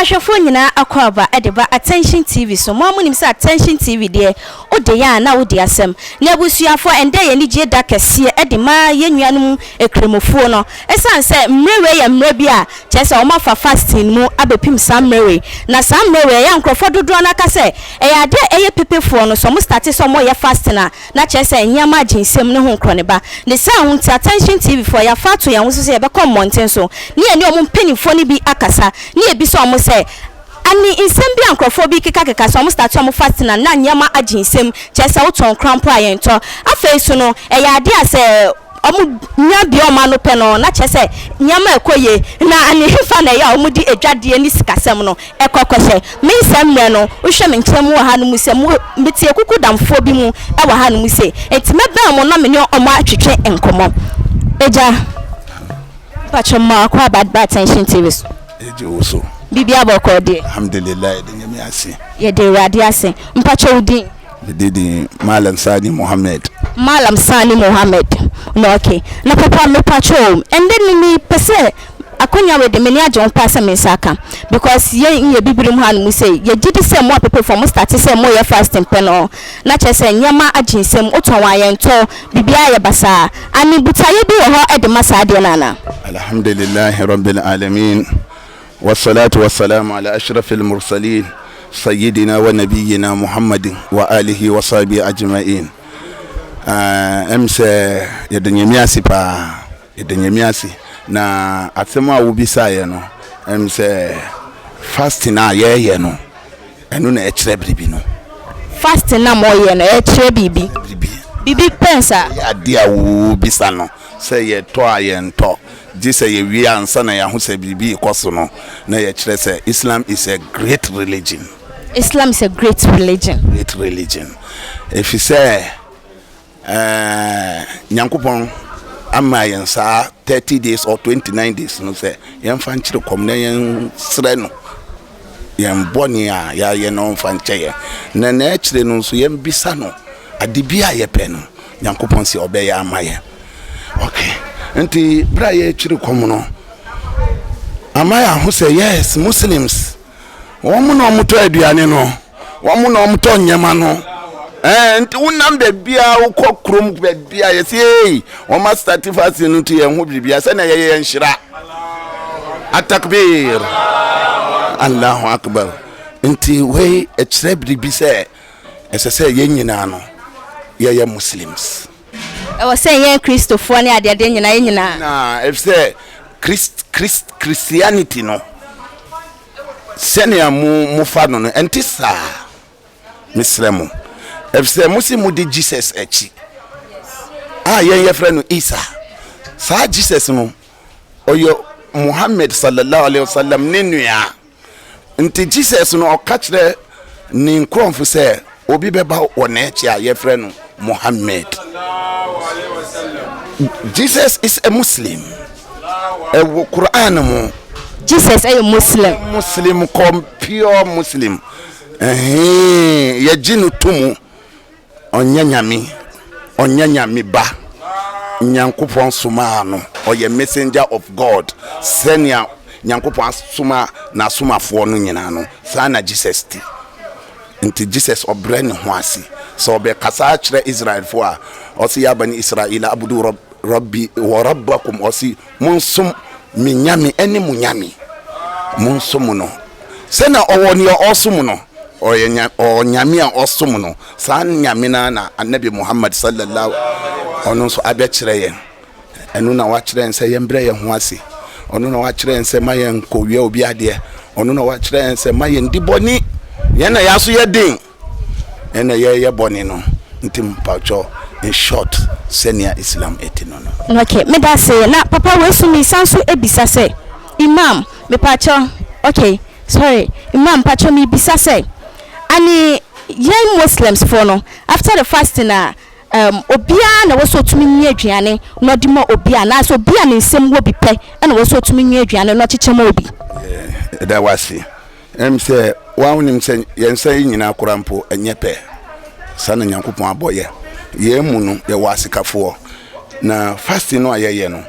ahwɛfoɔ nyinaa akwaaba de ba Attention TV so. Mo ara monim sɛ Attention TV deɛ, wode yɛ a na wodi asɛm. Na abusuafoɔ, ɛndɛ yɛ anigyeɛ da kɛseɛ de ma yɛn nuanom Kramofoɔ no. Ɛsiane sɛ mmerɛ wei yɛ mmerɛ bi a kyerɛ sɛ wɔafa fasting mu abɛpem saa mmerɛ wei. Na saa mmerɛ wei ɛyɛ a nkorɔfoɔ dodoɔ no ara ka sɛ ɛyɛ adeɛ a ɛyɛ pepefoɔ no sɛ wɔn starte sɛ wɔreyɛ fasting a na kyerɛ sɛ nneɛma agye nsam ne ho nkorɔneba. Ne saa ho nti Attention TV foɔ yɛafa ato yɛn ho so sɛ yɛbɛkɔ mmɔnten so ne yɛne wɔn mpaninfoɔ no bi akasa ne yɛbisa wɔn sɛ Ane nsɛm bi a nkurɔfoɔ bi kekakeka sɛ wɔn starte wɔn fasting a na nneɛma agye nsam, kyerɛ sɛ wotɔn koraa mpo a yɛntɔ. Afei nso no, ɛyɛ adeɛ a sɛ wɔn nya bia wɔn ano pɛ no na kyerɛ sɛ nneɛma ɛkɔ yie. Na ane hefa na ɛyɛ a wɔde adwadeɛ ne sikasɛm no ɛkɔ kɔhyɛ? Me nsɛm mmerɛ no, wohwɛ me nkyɛn mu wɔ ha nom sɛ mo, mete akukudamfoɔ bi mu wɔ ha nom sei, enti mɛbɛn wɔn na me ne wɔn atwetwe nkɔmmɔ. Agya, mpakyɛ ma wakɔ aba ba Attention TV so. Yɛgye wo so. Biribiara bɔkɔɔ deɛ. Alhamdulillah yɛde Nyame ase. Yɛde Awurade ase. Mpakyɛ wo din? Me din de Mallam Sani Mohammed. Mallam Sani Mohammed. Na ok. Na papa mepakyɛ o, ɛndɛ no me pɛ sɛ akonya wei de m'ani agye ho paa sɛ me nsa aka because yɛn yɛ bibirim ha nom sei yɛ gye di sɛ mo apepefoɔ mo starte sɛ mo yɛ fasting pɛ no na kyerɛ sɛ nneɛma agye nsam wotɔn a yɛntɔ biribiara yɛ basaa. Ane botaeɛ bi wɔ hɔ de ma saa adeɛ no anaa? Alhamdulillahi Rabbil Alameen Wassalatu wassalamu ala ashrafil mursalin Sayyidina wa Nabiyyina Muhammadin wa alihi wa sahbihi ajma'in Ɛm sɛ yɛda Nyame ase paa, yɛda Nyame ase na asɛm a wobisaeɛ no ɛm sɛ fasting a yɛyɛ no Ɛno na ɛkyerɛ biribi no. Fasting na moyɛ no ɛkyerɛ biribi. Biribi. Biribi pɛn saa. Ɛyɛ adeɛ a wobisa no sɛ yɛtɔ a yɛntɔ gye sɛ yɛwie ansa na yɛaho sɛ biribi rekɔ so no na yɛkyerɛ sɛ Islam is a great religion. Islam is a great religion. Great religion. Ɛfiri sɛ Nyankopɔn ama yɛn saa 30 days or 29 days no sɛ yɛmfa nkyere kɔm na yɛnsrɛ no yɛn bɔne a yɛayɛ no ɔmfa nkyɛ yɛn na na akyire no nso yɛmbisa no ade bi a yɛpɛ no Nyankopɔn sɛ ɔbɛyɛ ama yɛn. Okay, nti berɛ a yɛrekyere kɔm no ama yɛaho sɛ yes, Muslims wɔn na wɔtɔ aduane no, wɔn na wɔtɔ nneɛma no. Ɛɛ nti wonam baabiara wokɔ kurom baabiara yɛsɛ ei wɔn asate fasting no nti yɛn ho biribiara sɛnea yɛyɛ yɛn nhyira. Atakbir, Allahu Akbar. Nti wei ɛkyerɛ biribi sɛ ɛsɛ sɛ yɛn nyinaa no yɛyɛ Muslims. Ɛwɔ sɛ yɛn Kristofoɔ ne adeadeɛ nyinaa yɛn nyinaa. Na efisɛ Christ Christ Christianity no sɛnea mo mofa no no ɛnte saa. Mesrɛ mo, efisɛ mo se modi Jesus akyi a yɛn yɛfrɛ no Isa. Saa Jesus no ɔyɛ Muhammad sallallahu alaihi wasallam ne nua. Nti Jesus no ɔka kyerɛ ne nkurɔfo sɛ obi bɛba wɔ n'akyi a yɛfrɛ no Muhammad. Jesus is a Muslim. Ɛwɔ Quran mu. Jesus ɛyɛ Muslim. Muslim kɔ pure Muslim. Ɛhee, yɛgye no to mu. Ɔnyɛ Nyame, ɔnyɛ Nyame ba. Nyankopɔn somaa no, ɔyɛ messenger of God. Sɛnea Nyankopɔn asoma n'asomafoɔ no nyinaa no, saa na Jesus te. Nti Jesus ɔbrɛ ne ho ase. Sɛ ɔbɛkasa akyerɛ Israelfoɔ a, ɔse ya bani Israila abudu rabbi wa rabbakum, ɔse monsom me Nyame ɛne mo Nyame. Monsom no. Sɛnea ɔwɔ nea ɔsom no, ɔyɛ nya, ɔwɔ Nyame a ɔsom no. Saa Nyame no ara na Annabi Muhammad sallallahu ɔno nso abɛkyerɛ yɛn. Ɛno na wakyerɛ yɛn sɛ yɛmbrɛ yɛn ho ase. Ɔno na wakyerɛ yɛn sɛ ma yɛnkɔwia obi adeɛ. Ɔno na wakyerɛ yɛn sɛ ma yɛndi bɔne. Yɛn na yɛn aso yɛ den. Yɛn na yɛyɛ bɔne no. Nti mpakyɛw, in short, sɛnea Islam ɛte no no. Ok, medase. Na papa wei so mesan so bisa sɛ, Imam, mepakyɛw, ok, sorry, Imam mpakyɛw mebisa sɛ, ane yɛn Muslims foɔ no, after the fasting a, um, obiara na ɛwɔ sɛ ɔtumi nua aduane na ɔde ma obi anaasɛ obi a ne nsam wɔ bi pɛ na ɛwɔ sɛ ɔtumi nua aduane na ɔkyekyɛ ma obi? Yɛda wo ase. Ɛm sɛ woa wonim sɛ yɛn nsa yi nyinaa koraa mpo ɛnyɛ pɛ. Saa na Nyankopɔn abɔ yɛ. Yɛn mu no yɛwɔ asikafoɔ. Na fasting no a yɛyɛ no,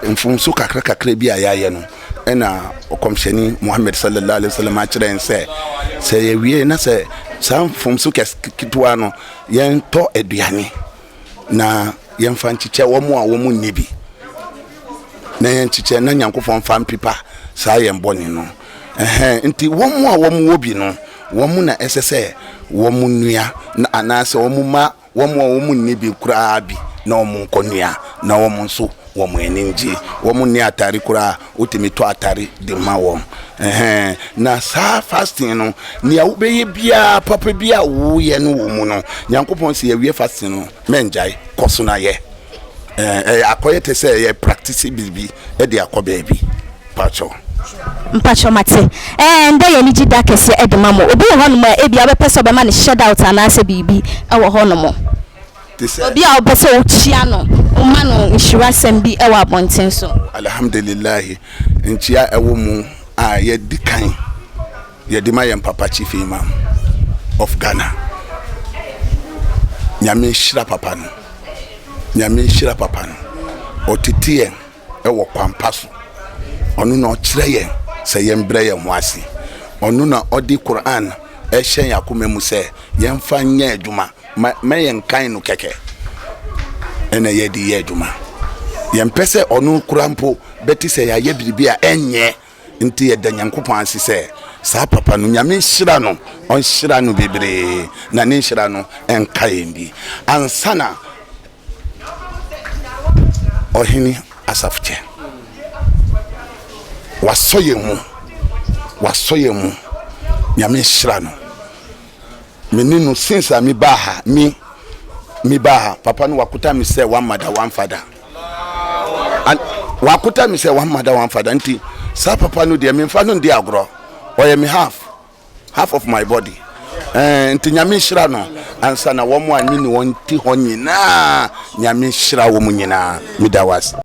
mfomso kakra kakra bi a yɛayɛ no, Ɛna Ɔkɔmhyɛni Muhammad sallallahu alaihi wasallam akyerɛ yɛn sɛ, sɛ yɛwie na sɛ saa mfomso kɛse ketewa no, yɛntɔ aduane na yɛmfa nkyekyɛ wɔn a wɔn nni bi, na yɛnkyekyɛ na Nyankopɔn mfa mpepa saa yɛn bɔne no. Ɛhɛn, nti wɔn a wɔn wɔ bi no, wɔn na ɛsɛ sɛ wɔn nua na anaasɛ wɔn ma Wɔn a wɔnni bi koraa bi na wɔnkɔnoa na wɔn nso wɔn ani ngye. Wɔnni atare koraa a, wotumi tɔ atare de ma wɔn. Ɛhɛn, na saa fasting no, nea wobɛyɛ biara, papa bi a woyɛ no wɔ mu no, Nyankopɔn sɛ yɛwie fasting no, mɛngyae, kɔ so na yɛ. Ɛɛ, ɛyɛ akɔyɛ te sɛ yɛ practice biribi de akɔ baabi. Mpakyɛw. Mpakyɛw mate. Ɛɛ ndɛ yɛ anigye da kɛseɛ de ma mo. Obi wɔ hɔnom a ebia wobɛpɛ sɛ ɔbɛma no shirt out anaasɛ biribi wɔ hɔnom. Te sɛ. Obi a wopɛ sɛ wokyia no, woma no nhyira sɛm bi wɔ abɔnten so. Alhamdulillahi, nkyia a ɛwɔ mu a yɛdi kan yɛde ma yɛn papa Chief Imam of Ghana. Nyame nhyira papa no. Nyame nhyira papa no. Ɔtete yɛn. wɔ kwan pa so. Ɔno na ɔkyerɛ yɛn sɛ yɛmbrɛ yɛn ho ase. Ɔno na ɔde Qur'aan hyɛ yɛn akoma mu sɛ yɛmfa nyɛ adwuma, ma ma yɛnkan no kɛkɛ ɛna yɛde yɛ adwuma. Yɛmpɛ sɛ ɔno koraa mpo bɛte sɛ yɛayɛ biribi a ɛnyɛ, nti yɛda Nyankopɔn ase sɛ saa papa no, Nyame nhyira no, ɔnhyira no bebree, na ne nhyira no nka yɛn bi. Ansa na Ɔhene Asafo-Kyɛ, wasɔ yɛn mu, wasɔ yɛn mu. Nyame nhyira no. Me ne no since a me baa ha, me me baa ha, papa no wakota me sɛ one mother, one father. And wakota me sɛ one mother, one father. Nti saa papa no deɛ memfa no ndi agorɔ. Ɔyɛ me half. Half of my body eh, nti Nyame nhyira no ansa na wɔn a me ne wɔn te hɔ nyinaa, Nyame nhyira wɔn nyinaa, meda wo ase.